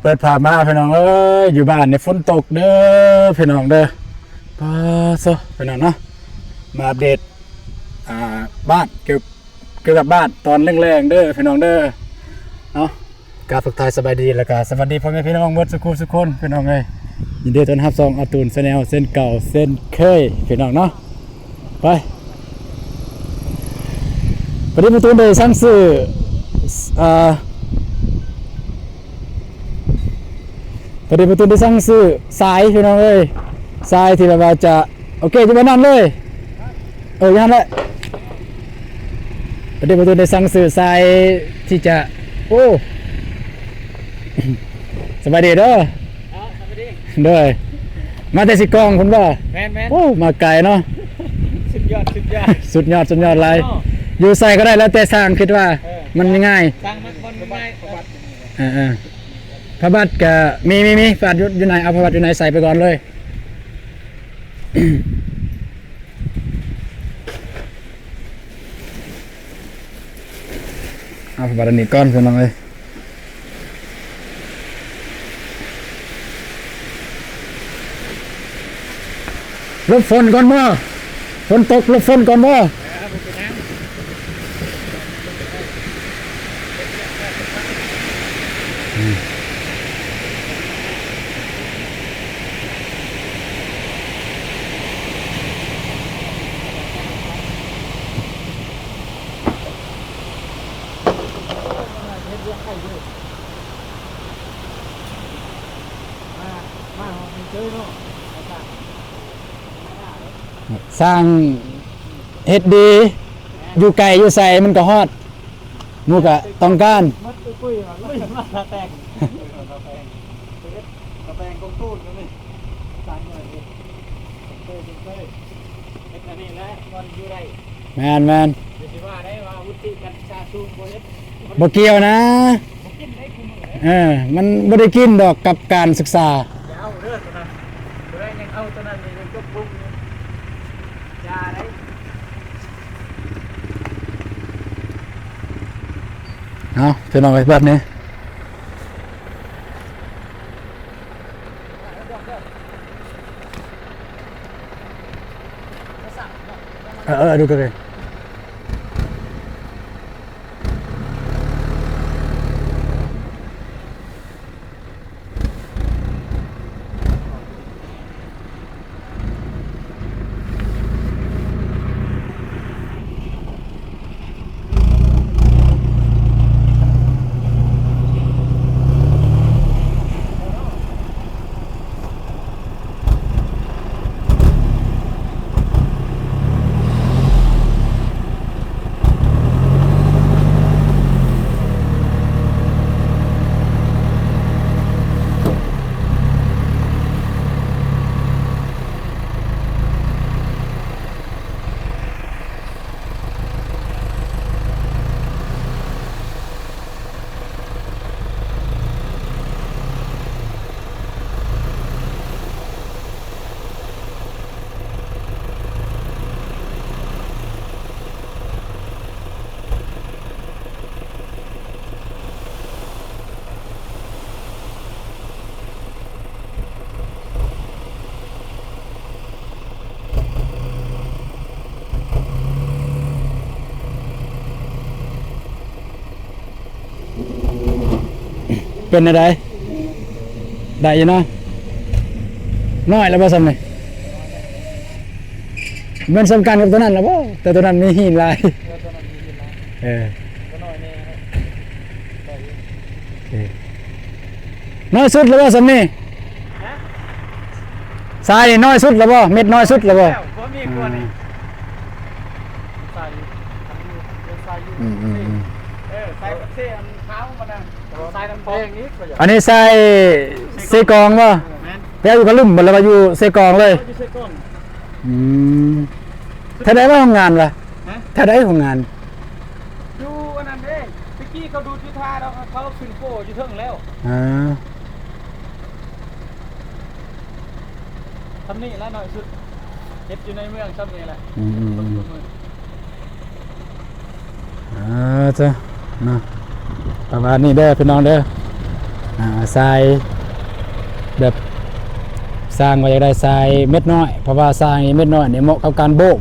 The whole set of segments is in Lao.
ເປີດພາບມາພີ່ນ້ອງເອີຍ ຢູ່ບ້ານນີ້ຝົນຕົກເດີພີ່ນ້ອງເດີ. ປາໂທ້ ພີ່ນ້ອງເນາະ ມາອັບເດດ ອ່າ ບ້ານ ກ່ຽວ ກ່ຽວກັບບ້ານຕອນແລງໆເດີພີ່ນ້ອງເດີເນາະ. ກາບທັກທາຍສະບາຍດີ ແລ້ວກະສະຫວັດດີພໍ່ແມ່ພີ່ນ້ອງເບິດສູ່ຄູ່ສູ່ຄົນພີ່ນ້ອງເອີຍ. ຍິນດີຕ້ອນຮັບຊ່ອງອາຕູນແຊນແນວເຊັ່ນເກົ່າເຊັ່ນເຄີຍພີ່ນ້ອງເນາະ. ໄປ ພໍດີປະຕູນໄດ້ສັ່ງຊື້ ອ່າ ພໍດີປະຕູນໄດ້ສັ່ງຊື້ສາຍພີ່ນ້ອງເອີຍ ສາຍທີ່ແບບວ່າຈະ ໂອເຄ ຢູ່ບ່ອນນັ້ນເລີຍ ເອີ ຢູ່ຫັ້ນແຫຼະ. ພໍດີປະຕູນໄດ້ສັ່ງຊື້ສາຍທີ່ຈະ ໂອ້ ສະບາຍດີເດີ. ເອີ ສະບາຍດີ ໂດຍ ມາແຕ່ເຊກອງພຸ້ນບໍ່? ແມ່ນໆ ໂອ້ ມາໄກເນາະ ສຸດຍອດ ສຸດຍອດ ສຸດຍອດ ສຸດຍອດຫຼາຍ. ຢູ່ໃສກໍໄດ້ ແລ້ວແຕ່ຊ່າງຄິດວ່າ ເອີ ມັນງ່າຍ ຊ່າງມັກບ່ອນງ່າຍ. ເອີໆ ຜ້າບັດກະມີ ມີ ມີ ຜ້າບັດຢູ່ ຢູ່ໃນ ເອົາຜ້າບັດຢູ່ໃນໃສ່ໄປກ່ອນເລີຍ. ເອົາຜ້າບັດອັນນີ້ກ່ອນພີ່ນ້ອງເອີຍ. ຫຼົບຝົນກ່ອນບໍ່? ຝົນຕົກຫຼົບຝົນກ່ອນບໍ່? ສ້າງເຮັດດີ ຢູ່ໄກຢູ່ໃສມັນກໍຮອດ ໝູ່ກະຕ້ອງການ. ແມ່ນໆ ບໍ່ກ່ຽວນະ ເອີ ມັນບໍ່ໄດ້ກິນດອກກັບການສຶກສາ. ເອົາ ພີ່ນ້ອງເອີຍ ບາດນີ້ ເອີ ເອີ ດູກັນເລີຍ. ເປັນແນວໃດ? ໄດ້ຢູ່ເນາະ. ນ້ອຍແລ້ວບໍ່ຊ່ຳນີ້? ແມ່ນສ່ຳກັນກັບຕົວນັ້ນແລ້ວບໍ່? ແຕ່ຕົວນັ້ນມີຫີນຫຼາຍ. ເອີ ນ້ອຍສຸດແລ້ວບໍ່ຊ່ຳນີ້? ສາຍນີ້ນ້ອຍສຸດແລ້ວບໍ່? ເມັດນ້ອຍສຸດແລ້ວບໍ່? ບໍ່ມີກວ່ານີ້. ອືມ ສາຍ ເອີ ສາຍເຊ ອັນຂາວມັນນະ ສາຍນ້ຳແດງອີກ. ອັນນີ້ສາຍເຊກອງບໍ່? ແມ່ນ ແຕ່ຢູ່ກະລຸ່ມບໍ່ ຫຼືວ່າຢູ່ເຊກອງເລີຍ? ຢູ່ເຊກອງ. ອືມ ແຖວໃດວ່າໂຮງງານວະ? ແຖວໃດໂຮງງານ? ຢູ່ອັນນັ້ນເດ້ ຕະກີ້ເຂົາດູດຢູ່ທ່າດອກ ເຂົາຂຶ້ນໂປ້ຢູ່ເທິງແລ້ວ. ອ່າ ຊ່ຳນີ້ລະນ້ອຍສຸດ ເຮັດຢູ່ໃນເມືອງຊ່ຳນີ້ແຫຼະ. ອືມ ອ່າ ເຈົ້າເນາະ ປະມານນີ້ເດີພີ່ນ້ອງເດີ. ອ່າ ຊາຍແບບ ຊ່າງວ່າຢາກໄດ້ຊາຍເມັດນ້ອຍ ເພາະວ່າຊາຍເມັດນ້ອຍນີ້ເໝາະກັບການໂບກ.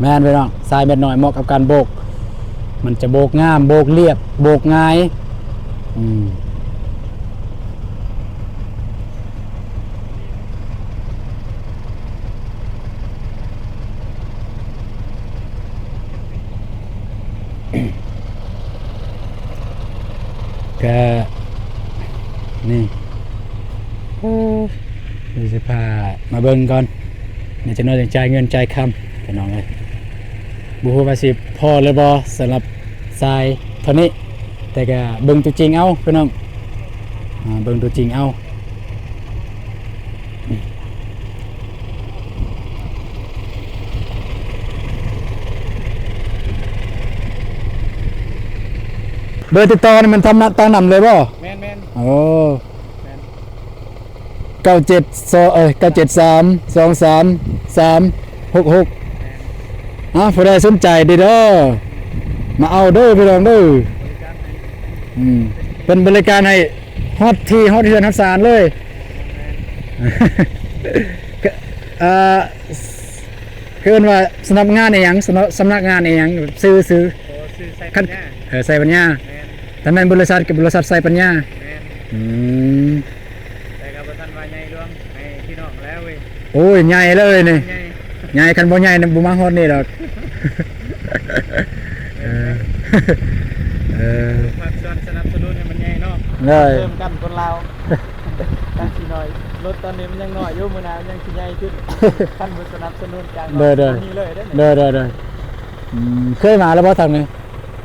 ແມ່ນພີ່ນ້ອງ ຊາຍເມັດນ້ອຍເໝາະກັບການໂບກ ມັນຈະໂບກງາມ ໂບກລຽບ ໂບກງ່າຍ. ອືມ ກະນີ້ ໂອ້ ດຽວຊິພາມາເບິ່ງກ່ອນ ດຽວຈັກໜ້ອຍຈັ່ງຈ່າຍເງິນຈ່າຍຄຳ ພີ່ນ້ອງເອີຍ. ບໍ່ຮູ້ວ່າຊິພໍຫຼືບໍ່ ສຳລັບຊາຍເທົ່ານີ້ ແຕ່ກະເບິ່ງຕົວຈິງເອົາ ພີ່ນ້ອງ ເບິ່ງຕົວຈິງເອົາ. ເບີຕິດຕໍ່ນີ້ແມ່ນທາງນຳ ຕາງນຳເລີຍບໍ່? ແມ່ນໆ ໂອ້ ແມ່ນ ເກົ້າເຈັດ ເອີ ເກົ້າເຈັດສາມ ສອງສາມ ສາມຫົກຫົກ. ອ່າ ຜູ້ໃດສົນໃຈເດີ ມາເອົາເດີພີ່ນ້ອງເດີ. ອືມ ເປັນບໍລິການໃຫ້ຮອດທີ່ ຮອດເຮືອນຮອດຊານເລີຍ. ເອີ ເອີ້ນວ່າສຳນັກງານອີ່ຫຍັງ? ສຳ ສຳນັກງານອີ່ຫຍັງ? ຊື່ ຊື່ ໂອ້ ຊື່ໄຊປັນຍາ ເອີ ໄຊປັນຍາ. ແມ່ນ ຖ້າແມ່ນບໍລິສັດກໍບໍລິສັດໄຊປັນຍາ. ແມ່ນ ອືມ ແຕ່ກໍບໍ່ທັນວ່າໃຫຍ່ຫຼວງໃຫ້ພີ່ນ້ອງແລ້ວເວີຍ. ໂອ້ຍ ໃຫຍ່ເລີຍນີ້ ໃຫຍ່ ໃຫຍ່ ຄັນບໍ່ໃຫຍ່ນະ ບໍ່ມາຮອດນີ້ດອກ. ເອີ ເອີ ພາກສ່ວນສະໜັບສະໜູນໃຫ້ມັນໃຫຍ່ເນາະ. ເອີ ເພີ່ມກັນຄົນລາວ ຈັ່ງຊິໜ້ອຍ ລົດຕອນນີ້ມັນຍັງນ້ອຍຢູ່ ມື້ໜ້າມັນຍັງຊິໃຫຍ່ຂຶ້ນ ຄັນບໍ່ສະໜັບສະໜູນຈາກ ເດີ ເດີ ນີ້ເລີຍເດ້. ເດີ ເດີ ເດີ ອືມ ເຄີຍມາແລ້ວບໍ່ທາງນີ້?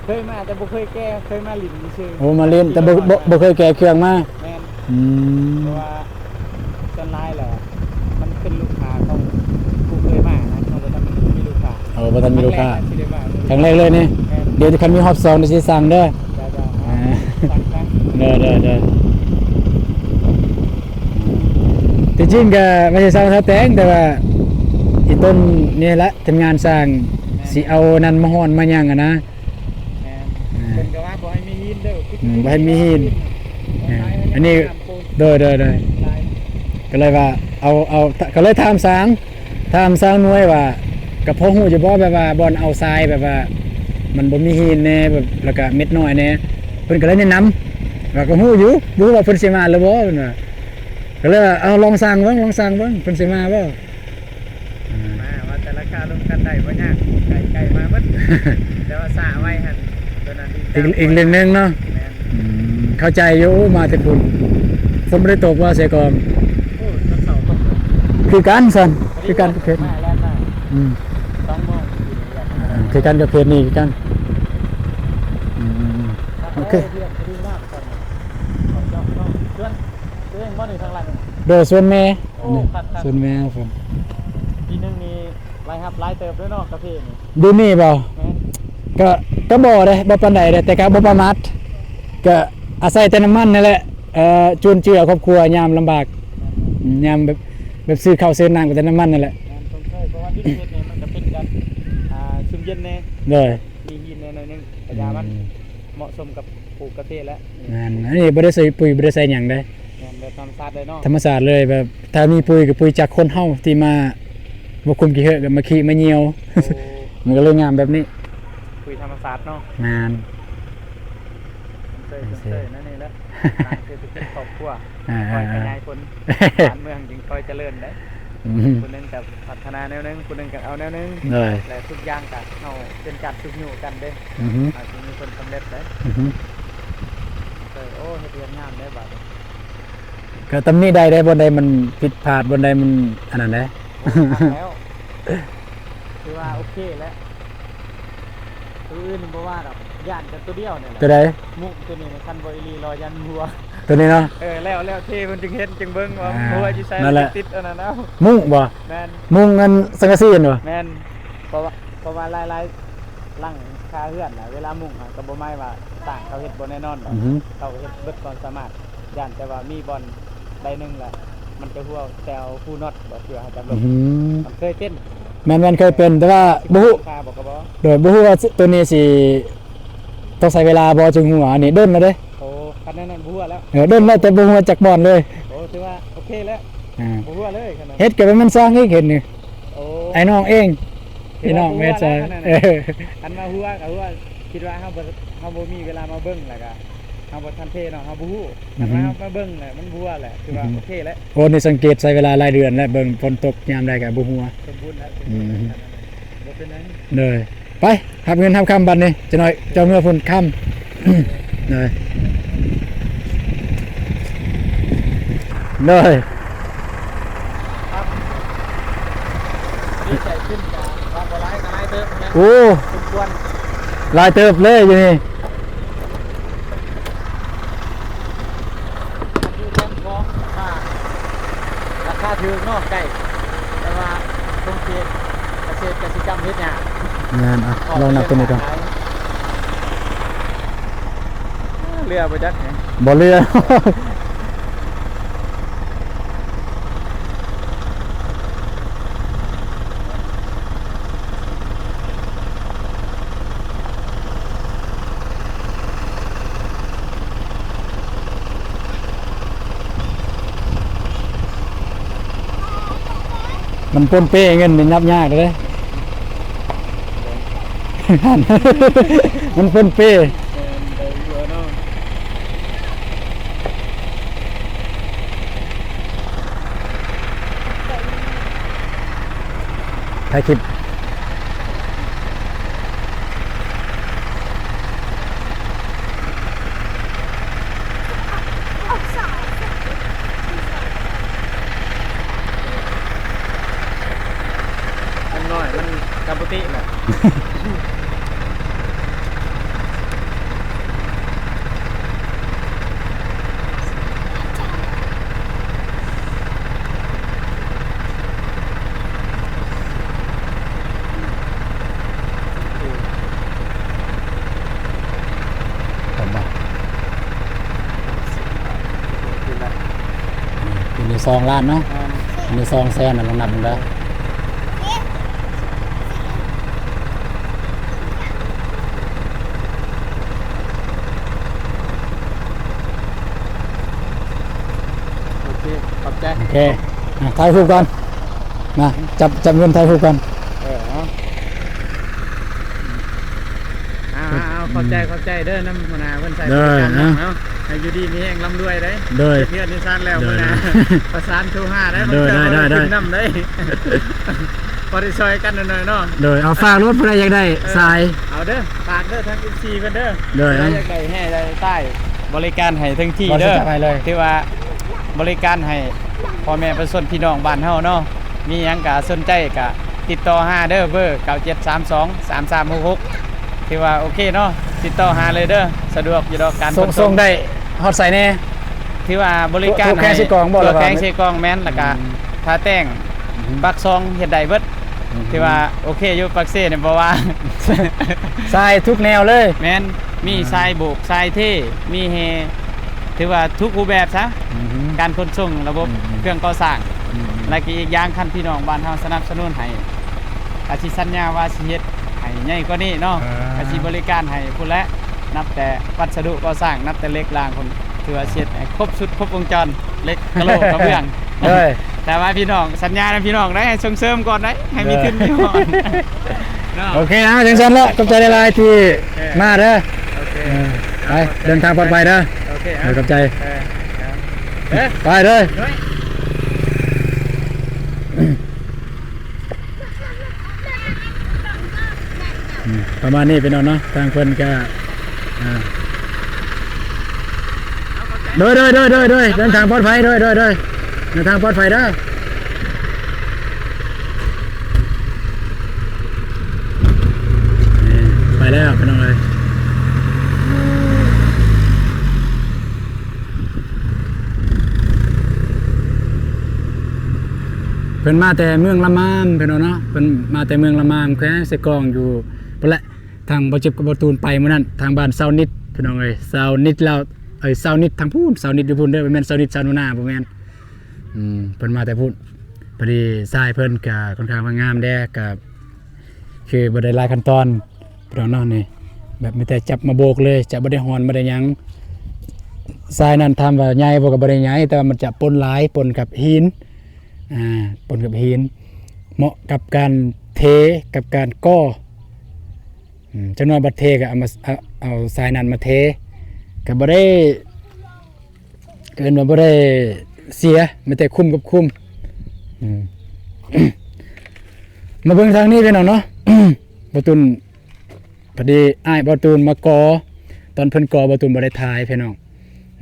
ເຄີຍມາແຕ່ບໍ່ເຄີຍແກ່ ເຄີຍມາຫຼິ້ນຊື່ໆ. ໂອ້ ມາຫຼິ້ນ ແຕ່ບໍ່ ບໍ່ ບໍ່ເຄີຍແກ່ເຄື່ອງມາ. ແມ່ນ ອືມ ເພາະວ່າສ່ວນຫຼາຍແລ້ວມັນເປັນລູກຄ້າຂອງຜູ້ເຄີຍມານະ ເຮົາບໍ່ທັນມີລູກຄ້າ. ໂອ້ ບໍ່ທັນມີລູກຄ້າ ຄັ້ງແລກເລີຍນີ້. ແມ່ນ ດຽວຄັນມີຮອບສອງດຽວຊິສັ່ງເດີ. ເດີ ເດີ ເດີ ເດີ ທີ່ຈິງກໍບໍ່ໄດ້ສັ່ງສາວແຕງ ແຕ່ວ່າອີຕົນນີ້ແຫຼະ ທີມງານສ້າງ ແມ່ນ ຊິເອົານັ້ນມາຮ້ອນມາຫຍັງຫັ້ນນະ. ແມ່ນ ເພິ່ນກໍວ່າບໍ່ໃຫ້ມີຫີນເດີ ອືມ ບໍ່ໃຫ້ມີຫີນ ອັນນີ້ ໂດຍ ໂດຍ ໂດຍ ກໍເລີຍວ່າເອົາ ເອົາ ກໍເລີຍຖາມຊ່າງ ຖາມຊ່າງໜ່ວຍວ່າ ກໍພໍຮູ້ຢູ່ບໍ່ ແບບວ່າບ່ອນເອົາຊາຍ ແບບວ່າມັນບໍ່ມີຫີນແດ່ ແບບ ແລ້ວກໍເມັດນ້ອຍແດ່ ເພິ່ນກໍເລີຍແນະນຳ ວ່າກໍຮູ້ຢູ່ ບໍ່ຮູ້ວ່າເພິ່ນຊິມາຫຼືບໍ່ ເພິ່ນວ່າ ກໍເລີຍວ່າ ເອົາ ລອງສ້າງເບິ່ງ ລອງສ້າງເບິ່ງ ເພິ່ນຊິມາບໍ່. ອືມ ມາວ່າແຕ່ລາຄາລົມກັນໄດ້ບໍ່ຍາກ ໄກໆມາໝົດ ແຕ່ວ່າຊ້າໄວຫັ້ນ ຕົວນັ້ນອີກ ອີກເລື່ອງໜຶ່ງເນາະ. ແມ່ນ ອືມ ເຂົ້າໃຈຢູ່ ມາແຕ່ພຸ້ນ ຝົນບໍ່ໄດ້ຕົກວ່າເຊກອງ? ໂອ້ ຕອນເຊົ້າຕົກເລີຍ ຄືກັນຊັ້ນ ຄືກັນກັບເຂດນີ້ ມາແລ້ວນະ ອືມ ສອງໂມງ ອ່າ ຄືກັນກັບເຂດນີ້ຄືກັນ ອືມ ໂອເຄ ເພື່ອນທີ່ມາ ສວນ ຕົວເອງບໍ່ນີ້ທາງຫຼັງ ໂດຍ ສວນແມ່ ໂອ້ ນີ້ ຄັກໆ ສວນແມ່ພຸ້ນ ປີໜຶ່ງນີ້ລາຍຮັບຫຼາຍເຕີບເດີເນາະ ກາເຟນີ້ ເດນີ້ບໍ່? ແມ່ນ ກໍ ກໍບໍ່ເດ້ ບໍ່ປານໃດເດ້ ແຕ່ກໍບໍ່ປະໝາດ ກໍອາໄສແຕ່ນ້ຳມັນນັ້ນແຫຼະ ເອີ ຈຸນເຈືອຄອບຄົວຍາມລຳບາກ ແມ່ນ ອືມ ຍາມແບບ ແບບຊື້ເຂົ້າຊື້ນ້ຳກໍແຕ່ນ້ຳມັນນັ້ນແຫຼະ ແມ່ນ ຊົມເຊີຍ ເພາະວ່າດິນເຮັດນີ້ມັນກໍເປັນການ ອ່າ ຊຸ່ມເຢັນແດ່ ໂດຍ ມີຫີນແດ່ໜ້ອຍໜຶ່ງ ກະຢາມັນ ອືມ ເໝາະສົມກັບປູກກາເຟແຫຼະ ແມ່ນ ອັນນີ້ບໍ່ໄດ້ໃສ່ປຸ໋ຍ ບໍ່ໄດ້ໃສ່ຫຍັງເດ້ ແມ່ນ ແບບທຳມະຊາດເລີຍເນາະ ທຳມະຊາດເລີຍ ແບບຖ້າມີປຸ໋ຍກໍປຸ໋ຍຈາກຄົນເຮົາທີ່ມາບໍ່ຄຸມຂີ້ເຫືອ ກໍມາຂີ້ມາຍ່ຽວ ໂອ້ ມັນກໍເລີຍງາມແບບນີ້ ປຸ໋ຍທຳມະຊາດເນາະ ແມ່ນ ເຊີຍ ເຊີຍ ນັ້ນນີ້ແຫຼະ ສ້າງເສດຖະກິດຄອບຄົວ ອ່າໆໆ ຄ່ອຍຂະຫຍາຍຜົນ ບ້ານເມືອງຈຶ່ງຄ່ອຍຈະເລີນໄດ໋ ອືມ ຜູ້ໜຶ່ງກໍພັດທະນາແນວໜຶ່ງ ຜູ້ໜຶ່ງກໍເອົາແນວໜຶ່ງ ໂດຍ ແລະ ທຸກຢ່າງກໍເຮົາເປັນການຊຸກຍູ້ກັນເດ້ ອືຮຶ ອາດຈະມີຜົນສຳເລັດໄດ໋ ອືຮຶ ເອີ ໂອ້ ເຮັດວຽກງາມໄດ໋ບາດນີ້ ກໍຕຳໜິໄດ້ເດ້ ບ່ອນໃດມັນຜິດພາດ ບ່ອນໃດມັນອັນນັ້ນໄດ໋ ໂອ້ ຄັກແລ້ວ ຖືວ່າໂອເຄແລ້ວ ຕົວອື່ນບໍ່ວ່າດອກ ຢ້ານແຕ່ຕົວດຽວນີ້ແຫຼະ ຕົວໃດ? ມຸ້ງຕົວນີ້ນະ ຄັນບໍ່ອີ່ຫຼີລໍຢ້ານຮົ່ວ ຕົວນີ້ເນາະ ເອີ ແລ້ວ ແລ້ວເທເພິ່ນຈຶ່ງເຫັນຈຶ່ງເບິ່ງວ່າ ອ່າ ມັນຮົ່ວຢູ່ໃສ ນັ້ນແຫຼະ ແລ້ວຈຶ່ງຕິດອັນນັ້ນເອົາ ມຸ້ງບໍ່? ແມ່ນ ມຸ້ງອັນສັງກະສີຫັ້ນບໍ່? ແມ່ນ ເພາະວ່າ ເພາະວ່າຫຼາຍໆຫຼັງຄາເຮືອນນະ ເວລາມຸ້ງຫັ້ນກໍບໍ່ໝາຍວ່າຊ່າງເຂົາເຮັດບໍ່ແນ່ນອນດອກ ອືຮຶ ເຂົາເຮັດເບິດຄວາມສາມາດ ຢ້ານແຕ່ວ່າມີບ່ອນໃດໜຶ່ງລະ ມັນຈະຮົ່ວ ແຕ່ເອົາຮູນັອດບໍ່ ເພື່ອໃຫ້ຈັບລົມ ອືມ ມັນເຄີຍເປັນ ແມ່ນໆ ເຄີຍເປັນ ແຕ່ວ່າບໍ່ຮູ້ ຄ່າບໍ່ກະບໍ່ ໂດຍ ບໍ່ຮູ້ວ່າໂຕນີ້ຊິຕ້ອງໃຊ້ເວລາບໍ່ຈຶ່ງຮົ່ວ ອັນນີ້ດົນແລ້ວເດ້ ໂອ້ ຄັນແນວນັ້ນບໍ່ຮົ່ວແລ້ວ. ເອີ ດົນແລ້ວແຕ່ບໍ່ຮົ່ວຈັກບ່ອນເລີຍ. ໂອ້ ຖືວ່າໂອເຄແລ້ວ. ອ່າ ບໍ່ຮົ່ວເລີຍຄັນນັ້ນ. ເຮັດກໍແມ່ນສ້າງອີກ ເຫັນນີ້. ໂອ້ ອ້າຍນ້ອງເອງ. ພີ່ນ້ອງແມ່ນຊອຍ. ເອີ ຄັນວ່າຮົ່ວກໍຮົ່ວ ຄິດວ່າເຮົາບໍ່ ເຮົາບໍ່ມີເວລາມາເບິ່ງ ແລ້ວກໍເຮົາບໍ່ທັນເທເນາະ ເຮົາບໍ່ຮູ້. ອືຮຶ ຄັນວ່າເຮົາມາເບິ່ງແລ້ວມັນຮົ່ວແຫຼະ ຖືວ່າ ອືຮຶ ໂອເຄແລ້ວ. ໂອ້ ນີ້ສັງເກດໃຊ້ເວລາຫຼາຍເດືອນແລ້ວ ເບິ່ງຝົນຕົກຍາມໃດກໍບໍ່ຮົ່ວ. ສົມບູນແລ້ວ ສົມບູນແລ້ວ. ອືມ ບໍ່ເປັນຫຍັງ. ໂດຍ ໄປຮັບເງິນຮັບຄຳບັດນີ້ ຈັກໜ້ອຍເຈົ້າເມືອພຸ້ນຄຳ. ໂດຍ ໂດຍ ດີໃຈຂຶ້ນກະວ່າບໍ່ຫຼາຍກໍຫຼາຍເຕີບນະ. ໂອ້ ສົມຄວນ ຫຼາຍເຕີບເລີຍຢູ່ນີ້. ຢູ່ແຄມຂອງ ລາຄາ ລາຄາຖືກເນາະ ໃກ້ ແຕ່ວ່າຂົງເຂດກະເສດກະສິກຳເຮັດຍາກ. ແມ່ນ ອ່ະ ລອງນັບຕົວນີ້ກ່ອນ. ເຫຼືອບໍ່ຈັກ ບໍ່ເຫຼືອ. ມັນປົນເປ ເງິນນີ້ນັບຍາກເດ້ ມັນປົນເປ. ຖ່າຍຄລິບ ມັນນ້ອຍ ມັນກະບໍ່ຕິແຫຼະ. ເປັນຢູ່ສອງລ້ານເນາະ. ເປັນຢູ່ສອງແສນນະ ລອງນັບເບິ່ງເດີ. ໂອເຄ ຂອບໃຈ. ໂອເຄ ອ່ະ ຖ່າຍຮູບກ່ອນ ມາ ຈັບ ຈັບເງິນ ຖ່າຍຮູບກ່ອນ. ເອີ ເອົາ ເອົາ ເອົາ ຂອບໃຈ ຂອບໃຈເດີ ນຳຫົວໜ້າເພິ່ນໃສ່ ໂດຍ ບໍລິການເນາະ. ເອົາ ໃຫ້ຢູ່ດີມີແຮງ ລ່ຳລວຍເດີ. ໂດຍ ເຮັດເຮືອນເຮັດຊານແລ້ວ ໂດຍ ມື້ໜ້າ ໂດຍ ປະສານໂທຫາເດີ. ໂດຍ ໄດ້ ໄດ້ ໄດ້ ກິນນ້ຳເດີ ພໍໄດ້ຊ່ອຍກັນໜ້ອຍໆເນາະ. ໂດຍ ເອົາ ຝາກໂລດ ຜູ້ໃດຢາກໄດ້ ເອີ ສາຍ ເອົາເດີ ຝາກເດີ ທາງ ເອັຟຊີ ເພິ່ນເດີ. ໂດຍ ຜູ້ໃດຢາກໄດ້ແຮ່ໄດ້ສາຍ ບໍລິການໃຫ້ເຖິງທີ່ເດີ. ຖືວ່າບໍລິການໃຫ້ພໍ່ແມ່ປະຊາຊົນພີ່ນ້ອງບ້ານເຮົາເນາະ. ມີຫຍັງກະສົນໃຈກະຕິດຕໍ່ຫາເດີ ເບີ ເກົ້າເຈັດສາມສອງສາມສາມຫົກຫົກ. ຖືວ່າໂອເຄເນາະ ຕິດຕໍ່ຫາເລີຍເດີ ສະດວກຢູ່ດອກການຂົນສົ່ງ. ສົ່ງໄດ້ຮອດໃສແດ່? ຖືວ່າບໍລິການໃຫ້ທົ່ວແຂວງເຊກອງບໍ ທົ່ວແຂວງເຊກອງ ແມ່ນ ແລ້ວກະ ອືມ ທ່າແຕ້ງ ອືມ ປາກຊ່ອງເຮັດໄດ້ເບິດ. ອືມ ຖືວ່າໂອເຄຢູ່ ປາກເຊນີ້ບໍ່ວ່າ ສາຍທຸກແນວເລີຍ. ແມ່ນ ມີ ອ່າ ສາຍໂບກ ສາຍເທ ມີແຮ່ ຖືວ່າທຸກຮູບແບບຊະ. ອືມ ການຂົນສົ່ງ ລະບົບ ອືມ ເຄື່ອງກໍ່ສ້າງ. ອືມ ແລະກະອີກຢ່າງ ຄັນພີ່ນ້ອງບ້ານເຮົາສະໜັບສະໜູນໃຫ້ ກະຊິສັນຍາວ່າຊິເຮັດໃຫ້ໃຫຍ່ກວ່ານີ້ເນາະ. ອ່າ ກະຊິບໍລິການໃຫ້ພຸ້ນແຫຼະ ນັບແຕ່ວັດສະດຸກໍ່ສ້າງ ນັບແຕ່ເຫຼັກລາງພຸ້ນ ຖືວ່າຊິເຮັດໃຫ້ຄົບຊຸດຄົບວົງຈອນ ເຫຼັກກະໂຫຼກກະເບື້ອງ. ໂດຍ ແຕ່ວ່າພີ່ນ້ອງ ສັນຍານຳພີ່ນ້ອງໄດ້ ໃຫ້ສົ່ງເສີມກ່ອນໄດ້ ໃຫ້ມີທຶນມີຮອນເນາະ. ໂອເຄ ເອົາ ຈັ່ງຊັ້ນລະ ຂອບໃຈຫຼາຍໆທີ່ ເອີ ມາເດີ. ໂອເຄ ເອີ ໄປ ເດີນທາງປອດໄພເດີ. ໂອເຄ ເອີ ຂອບໃຈ. ເອີ ເອີ ໄປເດີ. ໂດຍ ອືມ ປະມານນີ້ພີ່ນ້ອງເນາະ ທາງເພິ່ນກະ ອ່າ ໂດຍ ໂດຍ ເດີນທາງປອດໄພ ໂດຍ ໂດຍ ເດີນທາງປອດໄພເດີ. ນີ້ ໄປແລ້ວພີ່ນ້ອງເອີຍ. ເພິ່ນມາແຕ່ເມືອງລະມາມພີ່ນ້ອງເນາະ ເພິ່ນມາແຕ່ເມືອງລະມາມ ແຂວງເຊກອງ ຢູ່ພຸ້ນແຫຼະ. ທາງບ່າວຈິບກັບບ່າວຕູນໄປມື້ນັ້ນ ທາງບ້ານຊາວນິດພີ່ນ້ອງເອີຍ ຊາວນິດລາວ ເອີຍ ຊາວນິດທາງພຸ້ນ ຊາວນິດຢູ່ພຸ້ນເດີ ບໍ່ແມ່ນຊາວນິດຊາວໜູນາ ບໍ່ແມ່ນ. ອືມ ເພິ່ນມາແຕ່ພຸ້ນ ພໍດີຊາຍເພິ່ນກະຂ້ອນຂ້າງວ່າງາມແດ່ ກະຄືບໍ່ໄດ້ຫຼາຍຂັ້ນຕອນພີ່ນ້ອງເນາະ. ນີ້ແບບມີແຕ່ຈັບມາໂບກເລີຍ ຈະບໍ່ໄດ້ຮ່ອນບໍ່ໄດ້ຫຍັງ. ຊາຍນັ້ນຖາມວ່າໃຫຍ່ບໍ່ ກໍບໍ່ໄດ້ໃຫຍ່ ແຕ່ວ່າມັນຈະປົນຫຼາຍ ປົນກັບຫີນ ອ່າ ປົນກັບຫີນ ເໝາະກັບການເທ ກັບການກໍ່ ອືມ ຈັກໜ່ອຍບັດເທກໍເອົາມາ ເອົາ ເອົາຊາຍນັ້ນມາເທ ກໍບໍ່ໄດ້ ເອີ້ນວ່າບໍ່ໄດ້ເສຍ ມີແຕ່ຄຸ້ມກັບຄຸ້ມ ອືມ ມາເບິ່ງທາງນີ້ພີ່ນ້ອງເນາະ ບໍ່ຕຸນ ພໍດີອ້າຍບໍ່ຕູນມາກໍ່ ຕອນເພິ່ນກໍ່ບໍ່ຕູນບໍ່ໄດ້ຖ່າຍພີ່ນ້ອງ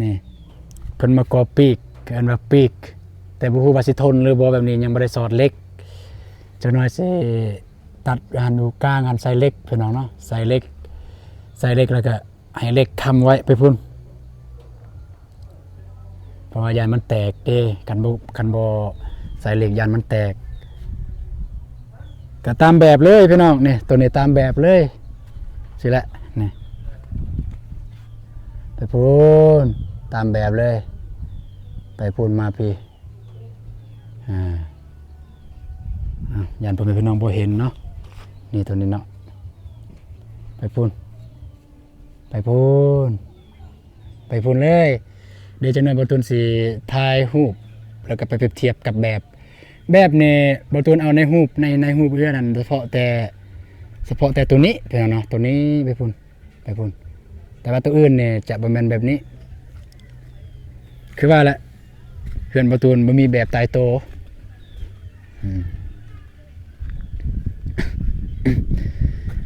ນີ້ ເພິ່ນມາກໍ່ປີກ ເອີ້ນວ່າປີກ ແຕ່ບໍ່ຮູ້ວ່າຊິທົນຫຼືບໍ່ ແບບນີ້ຍັງບໍ່ໄດ້ສອດເຫຼັກ ຈັກໜ່ອຍຊິຕັດຫັ້ນຢູ່ກາງຫັ້ນໃສ່ເຫຼັກພີ່ນ້ອງເນາະ ໃສ່ເຫຼັກ ໃສ່ເຫຼັກແລ້ວກະ ໃຫ້ເຫຼັກຄ້ຳໄວ້ໄປພຸ້ນ ເພາະວ່າຢ້ານມັນແຕກເດ້ ຄັນບໍ່ ຄັນບໍ່ໃສ່ເຫຼັກຢ້ານມັນແຕກ ກໍຕາມແບບເລີຍພີ່ນ້ອງ ນີ້ ໂຕນີ້ຕາມແບບເລີຍ ຊີ້ແຫຼະ ນີ້ ໄປພຸ້ນ ຕາມແບບເລີຍ ໄປພຸ້ນມາພີ້ ອ່າ ອ່າ ຢ້ານພໍ່ແມ່ພີ່ນ້ອງບໍ່ເຫັນເນາະ ນີ້ ໂຕນີ້ເນາະ ໄປພຸ້ນ. ໄປພຸ້ນ ໄປພຸ້ນເລີຍ ດຽວຈັກໜ່ອຍບໍ່ຕຸນຊິຖ່າຍຮູບ ແລ້ວກໍໄປປຽບທຽບກັບແບບ ແບບນີ້ບໍ່ຕຸນເອົາໃນຮູບ ໃນ ໃນຮູບເຮືອນນັ້ນ ສະເພາະແຕ່ ສະເພາະແຕ່ໂຕນີ້ພີ່ນ້ອງເນາະ ໂຕນີ້ໄປພຸ້ນ ໄປພຸ້ນ ແຕ່ວ່າໂຕອື່ນນີ້ຈະບໍ່ແມ່ນແບບນີ້ ຄືວ່າແຫຼະ ເຮືອນບໍ່ຕູນບໍ່ມີແບບຕາຍໂຕ ອືມ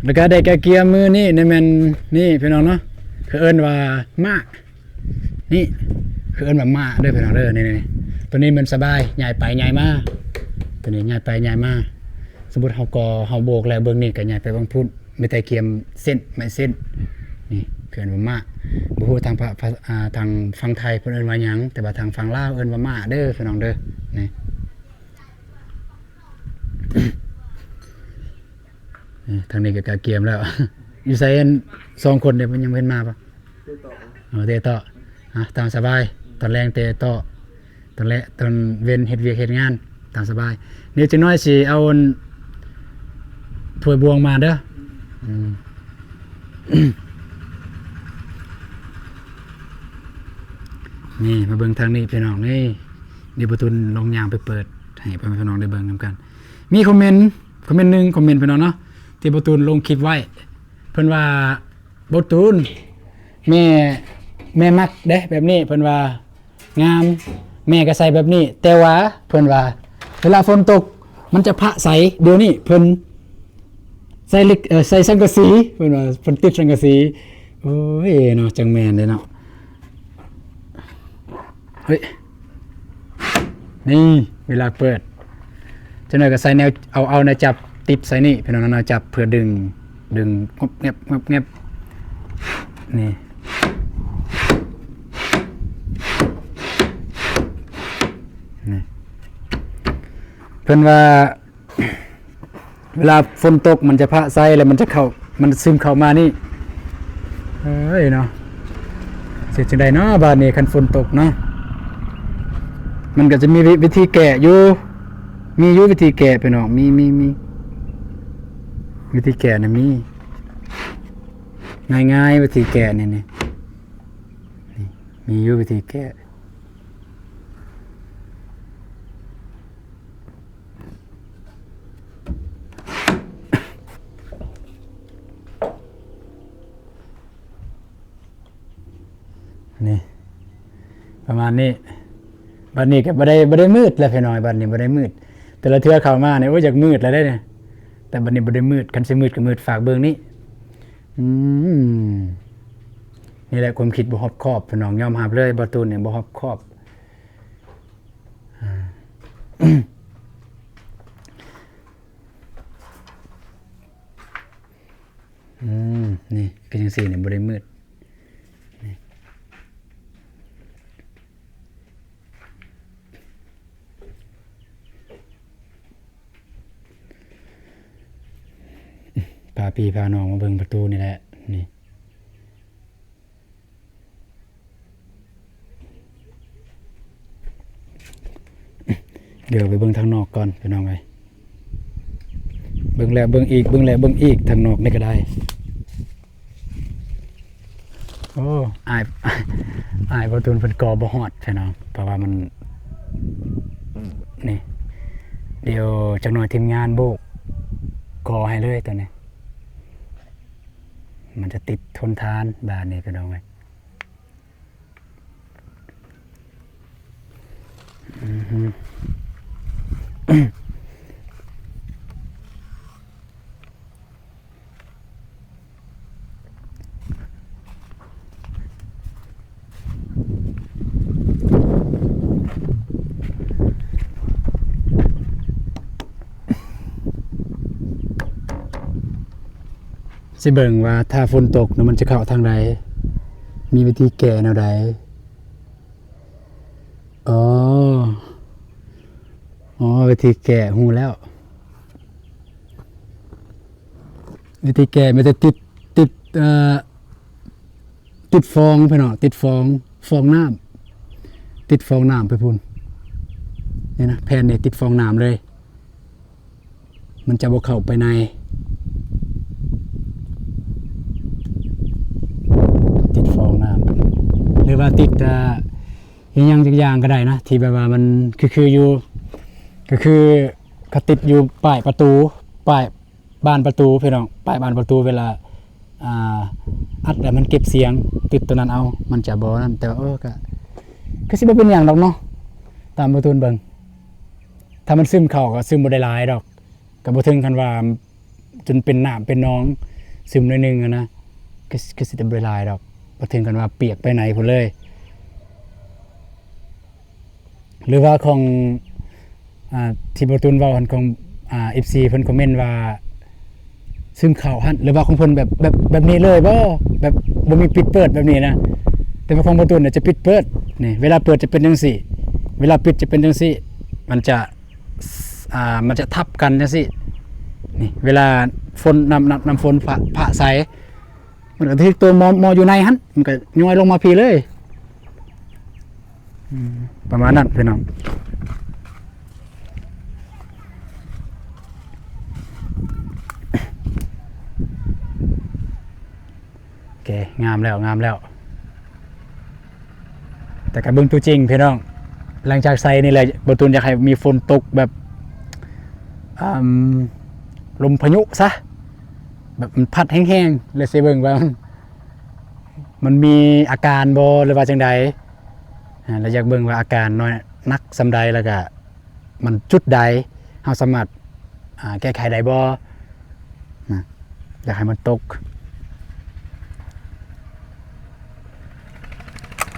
ແລ້ວກໍໄດ້ກະກຽມມື້ນີ້ນີ້ແມ່ນ ນີ້ພີ່ນ້ອງເນາະ ເຂົາເອີ້ນວ່າມ້າ ນີ້ ເຂົາເອີ້ນວ່າມ້າເດີພີ່ນ້ອງເດີ ນີ້ໆ ໂຕນີ້ມັນສະບາຍ ຍ້າຍໄປຍ້າຍມາ ໂຕນີ້ຍ້າຍໄປຍ້າຍມາ ສົມມຸດເຮົາກໍ່ເຮົາໂບກແລ້ວເບິ່ງນີ້ກໍຍ້າຍໄປເບິ່ງພຸ້ນ ມີແຕ່ກຽມເສັ້ນ ໄມ້ເສັ້ນ ນີ້ເອີ້ນວ່າມ້າ ບໍ່ຮູ້ທາງພາ ພາ ອ່າ ທາງຝັ່ງໄທເພິ່ນເອີ້ນວ່າຫຍັງ ແຕ່ວ່າທາງຝັ່ງລາວເອີ້ນວ່າມ້າເດີພີ່ນ້ອງເດີ ນີ້ ນີ້ ທາງນີ້ກໍກະກຽມແລ້ວ ຢູ່ໃສ ອັນ ສອງຄົນເດ ຍັງບໍ່ເຫັນມາບໍ່? ເອີ ເຕະຕໍ່ ອ່ະ ຕາມສະບາຍ ຕອນແລງເຕະຕໍ່ ຕອນແລະ ຕອນເວັນເຮັດວຽກເຮັດງານຕາມສະບາຍ ນີ້ຈັກໜ້ອຍຊິເອົາ ອັນ ຖ້ວຍບວງມາເດີ ອືມ ນີ້ ມາເບິ່ງທາງນີ້ພີ່ນ້ອງ ນີ້ ດຽວບໍ່ຕຸນລອງຍ່າງໄປເປີດໃຫ້ພໍ່ແມ່ພີ່ນ້ອງໄດ້ເບິ່ງນຳກັນ ມີຄອມເມັນ ຄອມເມັນໜຶ່ງຄອມເມັນພີ່ນ້ອງເນາະ ທີ່ບໍ່ຕູນລົງຄລິບໄວ້ ເພິ່ນວ່າ ບໍ່ຕູນ ແມ່ ແມ່ມັກເດ້ແບບນີ້ ເພິ່ນວ່າງາມ ແມ່ກໍໃສ່ແບບນີ້ ແຕ່ວ່າເພິ່ນວ່າເວລາຝົນຕົກມັນຈະພະໃສ ດຽວນີ້ເພິ່ນໃສ່ເຫຼັກ ເອີ ໃສ່ສັງກະສີ ເພິ່ນວ່າເພິ່ນຕິດສັງກະສີ ໂອ້ຍເນາະ ຈັ່ງແມ່ນເດ້ເນາະ ເຮີ້ຍ ນີ້ເວລາເປີດ ຈັກໜ້ອຍກໍໃສ່ແນວ ເອົາ ເອົາແນວຈັບຕິດໃສ່ນີ້ ພີ່ນ້ອງ ແນວຈັບເພື່ອດຶງ ດຶງງອບແງບ ງອບແງບ ນີ້ ນີ້ ເພິ່ນວ່າ ເວລາຝົນຕົກມັນຈະພະໃສ່ ແລ້ວມັນຈະເຂົ້າ ມັນຊຶມເຂົ້າມານີ້ ເອີຍເນາະ ຊິເຮັດຈັ່ງໃດເນາະບາດນີ້ ຄັນຝົນຕົກເນາະ ມັນກໍຈະມີວິ ວິທີແກ້ຢູ່ ມີຢູ່ວິທີແກ້ພີ່ນ້ອງ ມີ ມີ ມີ ວິທີແກ້ນະມີ ງ່າຍໆ ວິທີແກ້ນີ້ ນີ້ ນີ້ ມີຢູ່ວິທີແກ້. ນີ້ ປະມານນີ້ ບັດນີ້ກໍບໍ່ໄດ້ ບໍ່ໄດ້ມືດແລ້ວພີ່ນ້ອງ ບັດນີ້ບໍ່ໄດ້ມືດ ແຕ່ລະເທື່ອເຂົ້າມານີ້ ໂອ້ຍ ຢາກມືດແລ້ວເດ້ນີ້ ແຕ່ບັດນີ້ບໍ່ໄດ້ມືດ ຄັນຊິມືດກໍມືດຟາກເບິ່ງນີ້ ອືມ ນີ້ແຫຼະຄວາມຄິດບໍ່ຮອບຄອບ ພີ່ນ້ອງ ຍອມຮັບເລີຍ ບໍ່ຕູນນີ້ບໍ່ຮອບຄອບ ອ່າ ອືມ ນີ້ຄືຈັ່ງຊີ້ນີ້ ບໍ່ໄດ້ມືດ ນີ້ ພາພີ່ພານ້ອງມາເບິ່ງປະຕູນີ້ແຫຼະ ນີ້ ດຽວໄປເບິ່ງທາງນອກກ່ອນພີ່ນ້ອງເອີຍ ເບິ່ງແລ້ວເບິ່ງອີກ ເບິ່ງແລ້ວເບິ່ງອີກ ທາງນອກນີ້ກໍໄດ້ ໂອ້ ອ້າຍ ອ້າຍບໍ່ຕູນເພິ່ນກໍ່ບໍ່ຮອດພີ່ນ້ອງ ເພາະວ່າມັນ ນີ້ ດຽວຈັກໜ້ອຍທີມງານໂບກກໍ່ໃຫ້ເລີຍຕອນນີ້ ມັນຈະຕິດທົນທານບາດນີ້ພີ່ນ້ອງເອີຍ. ອືຮຶ ຊິເບິ່ງວ່າຖ້າຝົນຕົກນະ ມັນຈະເຂົ້າທາງໃດ ມີວິທີແກ້ແນວໃດ? ອໍ ອໍ ວິທີແກ້ ຮູ້ແລ້ວ ວິທີແກ້ມີແຕ່ຕິດ ຕິດ ເອີ ຕິດຟອງພີ່ນ້ອງ ຕິດຟອງ ຟອງນ້ຳ ຕິດຟອງນ້ຳໄປພຸ້ນ ນີ້ນະ ແຜ່ນນີ້ຕິດຟອງນ້ຳເລີຍ ມັນຈະບໍ່ເຂົ້າໄປໃນ ຕິດຟອງນ້ຳ ຫຼືວ່າຕິດ ອ່າ ອີ່ຫຍັງຈັກຢ່າງກໍໄດ້ນະ ທີ່ແບບວ່າມັນຄືໆຢູ່ ກໍຄືເຂົາຕິດຢູ່ປ້າຍປະຕູ ປ້າຍບານປະຕູພີ່ນ້ອງ ປ້າຍບານປະຕູ ເວລາ ອ່າ ອັດແລ້ວມັນເກັບສຽງ ຕິດຕົວນັ້ນເອົາ ມັນຈະບໍ່ນັ້ນ ແຕ່ວ່າ ເອີ ກໍ ກໍຊິບໍ່ເປັນຫຍັງດອກເນາະ ຕາມບໍ່ຕູນເບິ່ງ ຖ້າມັນຊຶມເຂົ້າກໍຊຶມບໍ່ໄດ້ຫຼາຍດອກ ກໍບໍ່ເຖິງຂັ້ນວ່າ ຈົນເປັນນ້ຳເປັນໜອງ ຊຶມໜ້ອຍໜຶ່ງຫັ້ນນະ ຄື ຄືຊິໄດ້ບໍ່ຫຼາຍດອກ ບໍ່ເຖິງກັນວ່າປຽກໄປໃນພຸ້ນເລີຍ ຫຼືວ່າຂອງ ອ່າ ທີ່ບໍ່ຕູນເວົ້າຫັ້ນ ຂອງ ອ່າ ເອັຟຊີ ເພິ່ນຄອມເມັນວ່າຊຶມເຂົ້າຫັ້ນ ຫຼືວ່າຂອງເພິ່ນແບບ ແບບ ແບບນີ້ເລີຍບໍ່ ແບບບໍ່ມີປິດເປີດແບບນີ້ນະ ແຕ່ວ່າຂອງບໍ່ຕູນນະຈະປິດເປີດ ນີ້ ເວລາເປີດຈະເປັນຈັ່ງຊີ້ ເວລາປິດຈະເປັນຈັ່ງຊີ້ ມັນຈະ ອ່າ ມັນຈະທັບກັນຈັ່ງຊີ້ ນີ້ ເວລາຝົນ ນ້ຳ ນ້ຳ ນ້ຳຝົນປະ ປະໃສ່ ມັນກໍຖືກຕົວໝໍ ໝໍຢູ່ໃນຫັ້ນ ມັນກໍຍ້ອຍລົງມາພີ້ເລີຍ ອືມ ປະມານນັ້ນພີ່ນ້ອງ ໂອເຄ ງາມແລ້ວ ງາມແລ້ວ ແຕ່ກໍເບິ່ງຕົວຈິງພີ່ນ້ອງ ຫຼັງຈາກໃສ່ນີ້ແຫຼະ ບໍ່ຕູນຢາກໃຫ້ມີຝົນຕົກແບບ ອາ ລົມພາຍຸຊະ ແບບມັນພັດແຮງໆ ແລ້ວຊິເບິ່ງວ່າມັນມີອາການບໍ່ ຫຼືວ່າຈັ່ງໃດ ອາ ແລ້ວຢາກເບິ່ງວ່າອາການນ້ອຍ ໜັກສ່ຳໃດ ແລ້ວກະ ມັນຈຸດໃດ ເຮົາສາມາດ ອ່າ ແກ້ໄຂໄດ້ບໍ່ນະ ຢາກໃຫ້ມັນຕົກ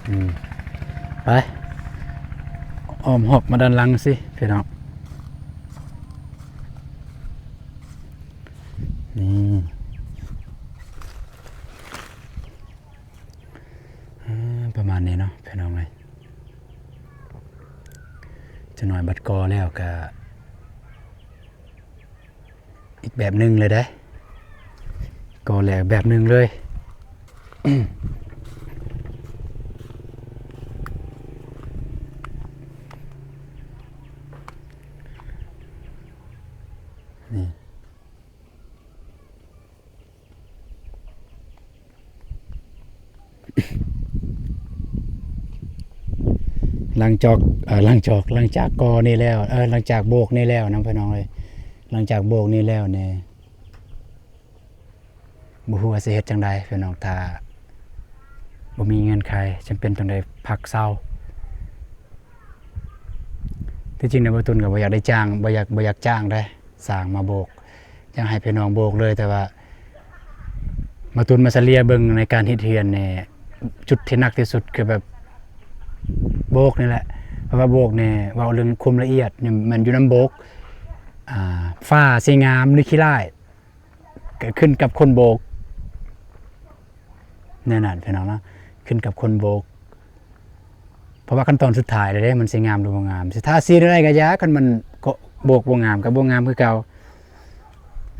ອືມ ໄປ ອ້ອມຮອບມາດ້ານຫຼັງຊິພີ່ນ້ອງ ນີ້ ອ່າ ປະມານນີ້ເນາະພີ່ນ້ອງເອີຍ ຈັກໜ້ອຍບັດກໍ່ແລ້ວກະອີກແບບໜຶ່ງເລີຍເດ້ ກໍ່ແລ້ວແບບໜຶ່ງເລີຍ ນີ້. ຫຼັງຈອກ ເອີ ຫຼັງຈອກ ຫຼັງຈາກກໍ່ນີ້ແລ້ວ ເອີ ຫຼັງຈາກໂບກນີ້ແລ້ວນະພີ່ນ້ອງເອີຍ ຫຼັງຈາກໂບກນີ້ແລ້ວນີ້ ບໍ່ຮູ້ວ່າຊິເຮັດຈັ່ງໃດພີ່ນ້ອງ ຖ້າບໍ່ມີເງື່ອນໄຂ ຈຳເປັນຕ້ອງໄດ້ພັກເຊົາ. ທີ່ຈິງນະ ບ່າວຕຸນກໍບໍ່ຢາກໄດ້ຈ້າງ ບໍ່ຢາກ ບໍ່ຢາກຈ້າງເດ້ ຊ່າງມາໂບກ ຢາກໃຫ້ພີ່ນ້ອງໂບກເລີຍ ແຕ່ວ່າບ່າວຕຸນມາສະເລ່ຍເບິ່ງໃນການເຮັດເຮືອນນີ້ ຈຸດທີ່ໜັກທີ່ສຸດຄືແບບໂບກນີ້ແຫຼະ ເພາະວ່າໂບກນີ້ເວົ້າເລື່ອງຄວາມລະອຽດນີ້ແມ່ນຢູ່ນຳໂບກ ອ່າ ຝາຊິງາມ ຫຼື ຂີ້ຮ້າຍ ກໍຂຶ້ນກັບຄົນໂບກ ແນວນັ້ນພີ່ນ້ອງເນາະ ຂຶ້ນກັບຄົນໂບກ ເພາະວ່າຂັ້ນຕອນສຸດທ້າຍແລ້ວເດ້ ມັນຊິງາມຫຼືບໍ່ງາມ ຊິທາສີແນວໃດກໍຢ່າ ຄັນມັນກໍໂບກບໍ່ງາມກໍບໍ່ງາມຄືເກົ່າ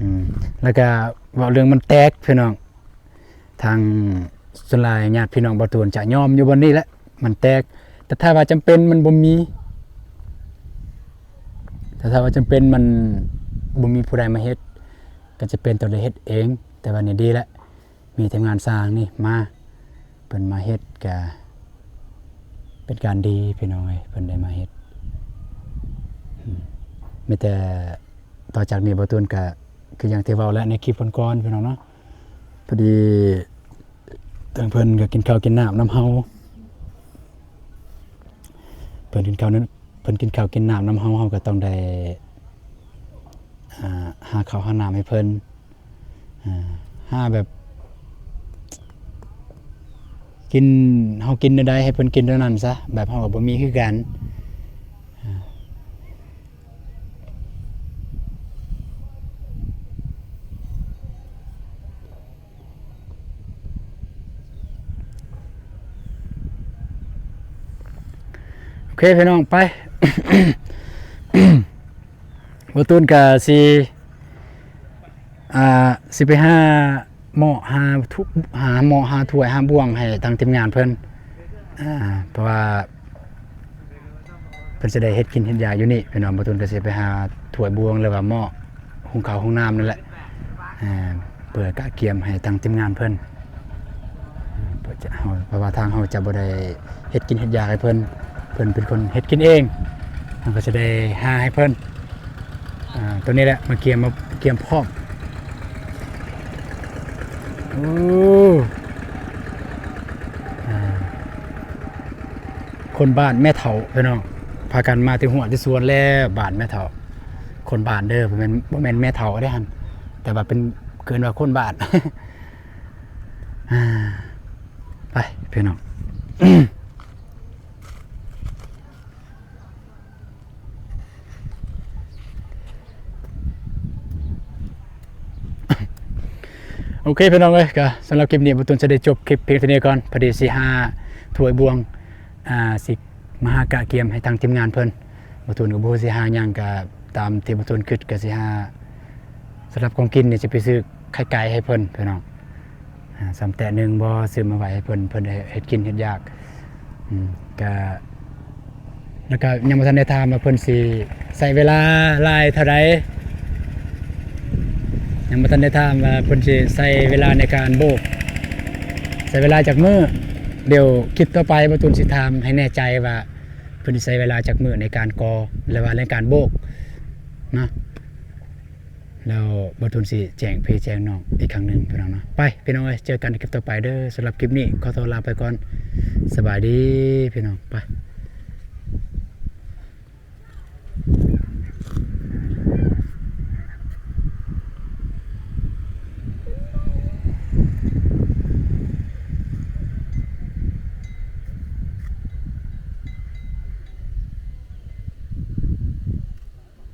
ອືມ ແລ້ວກໍເວົ້າເລື່ອງມັນແຕກພີ່ນ້ອງ ທາງສ່ວນຫຼາຍຍາດພີ່ນ້ອງບ່າວຕຸນຈະຍອມຢູ່ບ່ອນນີ້ແຫຼະ ມັນແຕກ ແຕ່ຖ້າວ່າຈຳເປັນມັນບໍ່ມີ ແຕ່ຖ້າວ່າຈຳເປັນມັນບໍ່ມີຜູ້ໃດມາເຮັດ ກໍຈຳເປັນຕ້ອງໄດ້ເຮັດເອງ ແຕ່ວ່ານີ້ດີແຫຼະ ມີທີມງານຊ່າງນີ້ມາ ເພິ່ນມາເຮັດກະເປັນການດີພີ່ນ້ອງເອີຍ ເພິ່ນໄດ້ມາເຮັດ. ອືມ ມີແຕ່ຕໍ່ຈາກນີ້ບ່າວຕູນກະຄືຢ່າງທີ່ເວົ້າແຫຼະໃນຄລິບກ່ອນໆ ພີ່ນ້ອງເນາະ ພໍດີທາງເພິ່ນກະກິນເຂົ້າກິນນ້ຳນຳເຮົາ ເພິ່ນກິນເຂົ້າ ເພິ່ນກິນເຂົ້າກິນນ້ຳນຳເຮົາ ເຮົາກະຕ້ອງໄດ້ ອ່າ ຫາເຂົ້າຫານ້ຳໃຫ້ເພິ່ນ ອ່າ ຫາແບບ ກິນ ເຮົາກິນແນວໃດໃຫ້ເພິ່ນກິນແນວນັ້ນຊະ ແບບເຮົາກະບໍ່ມີຄືກັນ. ໂອເຄພີ່ນ້ອງ ໄປ ບ່າວຕູນກະຊິ ອ່າ ຊິໄປຫາໝໍ້ ຫາ ຫາໝໍ້ ຫາຖ້ວຍ ຫາບ່ວງໃຫ້ທາງທີມງານເພິ່ນ ອ່າ ເພາະວ່າ ເພິ່ນຊິໄດ້ເຮັດກິນເຮັດຢາກຢູ່ນີ້ພີ່ນ້ອງ. ບ່າວຕູນກະຊິໄປຫາຖ້ວຍບ່ວງ ຫຼືວ່າໝໍ້ ຫຸງເຂົ້າຫຸງນ້ຳນັ້ນແຫຼະ ເພື່ອກະກຽມໃຫ້ທາງທີມງານເພິ່ນ ເພາະວ່າທາງເຮົາຈະບໍ່ໄດ້ເຮັດກິນເຮັດຢາກໃຫ້ເພິ່ນ ເພິ່ນເປັນຄົນເຮັດກິນເອງ ເຮົາກະຊິໄດ້ຫາໃຫ້ເພິ່ນ. ອ່າ ໂຕນີ້ແຫຼະ ມາກຽມ ມາກຽມພ້ອມ. ໂອ້ ອ່າ ຄົນບ້ານແມ່ເຖົ້າພີ່ນ້ອງ ພາກັນມາແຕ່ຮົ້ວແຕ່ສວນແລ້ວ ບ້ານແມ່ເຖົ້າ ຄົນບ້ານເດີ ບໍ່ແມ່ນ ບໍ່ແມ່ນແມ່ເຖົ້າເດ້ຫັ້ນ ແຕ່ວ່າເປັນ ເອີ້ນວ່າຄົນບ້ານ. ອ່າ ໄປພີ່ນ້ອງ. ໂອເຄພີ່ນ້ອງເອີຍ ກະສຳລັບຄລິບນີ້ ບ່າວຕູນຈະໄດ້ຈົບຄລິບພຽງເທົ່ານີ້ກ່ອນ ພໍດີຊິຫາຖ້ວຍບ່ວງ ອ່າ ຊິມາຫາກະກຽມໃຫ້ທາງທີມງານເພິ່ນ. ບ່າວຕູນກະບໍ່ຮູ້ຊິຫາຫຍັງ ກະຕາມທີ່ບ່າວຕູນຄຶດກະຊິຫາ ສຳລັບຂອງກິນນີ້ຊິໄປຊື້ໄຂ່ໄກ່ໃຫ້ເພິ່ນພີ່ນ້ອງ. ອ່າ ສຳແຕະໜຶ່ງບໍ່ ຊື້ມາໄວ້ໃຫ້ເພິ່ນ ເພິ່ນໄດ້ເຮັດກິນເຮັດຢາກ. ອືມ ກະ ແລ້ວກະຍັງບໍ່ທັນໄດ້ຖາມວ່າເພິ່ນຊິໃຊ້ເວລາຫຼາຍເທົ່າໃດ ຍັງບໍ່ທັນໄດ້ຖາມວ່າເພິ່ນຊິໃຊ້ເວລາໃນການໂບກ ໃຊ້ເວລາຈັກມື້. ດຽວຄລິບຕໍ່ໄປ ບ່າວຕູນຊິຖາມໃຫ້ແນ່ໃຈວ່າເພິ່ນຊິໃຊ້ເວລາຈັກມື້ໃນການກໍ່ ຫຼືວ່າໃນການໂບກເນາະ. ແລ້ວບ່າວຕູນຊິແຈ້ງພີ່ແຈ້ງນ້ອງອີກຄັ້ງໜຶ່ງພີ່ນ້ອງເນາະ. ໄປພີ່ນ້ອງເອີຍ ເຈີກັນໃນຄລິບຕໍ່ໄປເດີ. ສຳລັບຄລິບນີ້ຂໍຕົວລາໄປກ່ອນ ສະບາຍດີພີ່ນ້ອງ ໄປ.